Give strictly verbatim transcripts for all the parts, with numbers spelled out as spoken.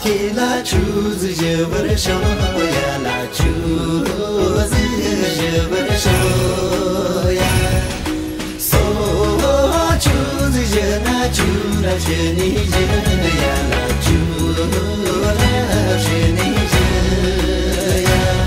ཁྱེད་ལ་ཆུ་ཟིག་ཞུ་བར་ཤོག་ཡ། ལ་ཆུ་ཟིག་ཞུ་བར་ཤོག་ཡ། སོ་ཆུ་ཟིག་ཞུ་ན་ཆུ་ར་ཞུ་ནི་ཞུ་ཡ། ལ་ཆུ་ར་ཞུ་ནི་ཞུ་ཡ།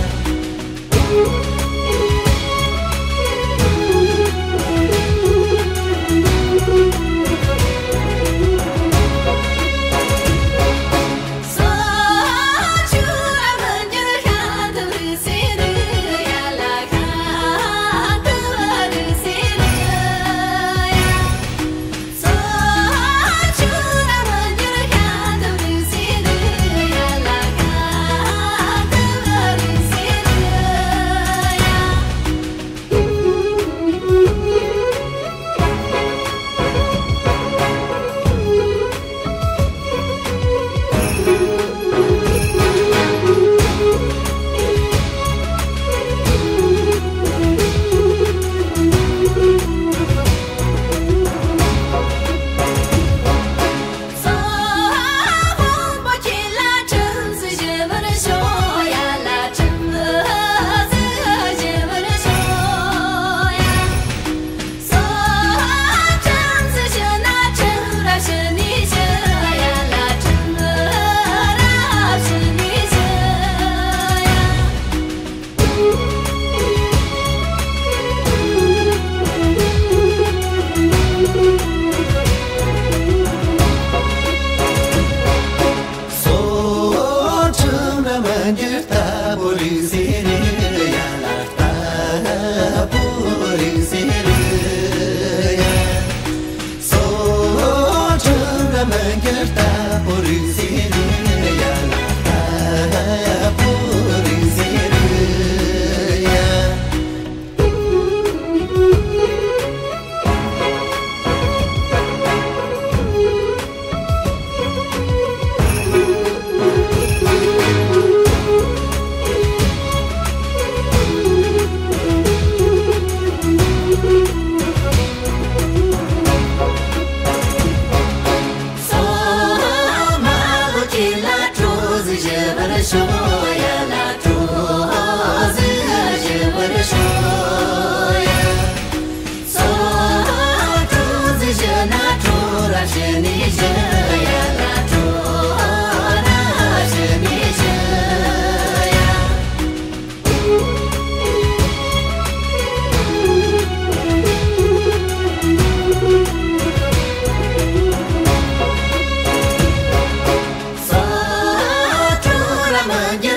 སོ་ཁྲིམས་ར་མི་འགྱུར་ལྟ་བུ་རིག་ཟེར་ཡ། ལ་ལྟ་བུ་རིག་ཟེར་ཡ། སོ་ཁྲིམས་ར་མི་འགྱུར་ལྟ་བུ་རིག་ཟེར་ཡ། ལ་ལྟ་བུ་རིག་ཟེར་ཡ། སོ་མ་ལོ་ཁྱེད་ལ་གྲོ་ཟིག་ཞུ་བར་ཤོག་ཡ། ལ་གྲོ་ཟིག་ཞུ་བར་ཤོག་ཡ། སོ་གྲོ་ཟིག་ཞུ་ན་གྲོ་ར་ཞུ་ནི་ཞུ་ཡ། ལ་གྲོ་ར་ཞུ་ནི་ཞུ་ཡ།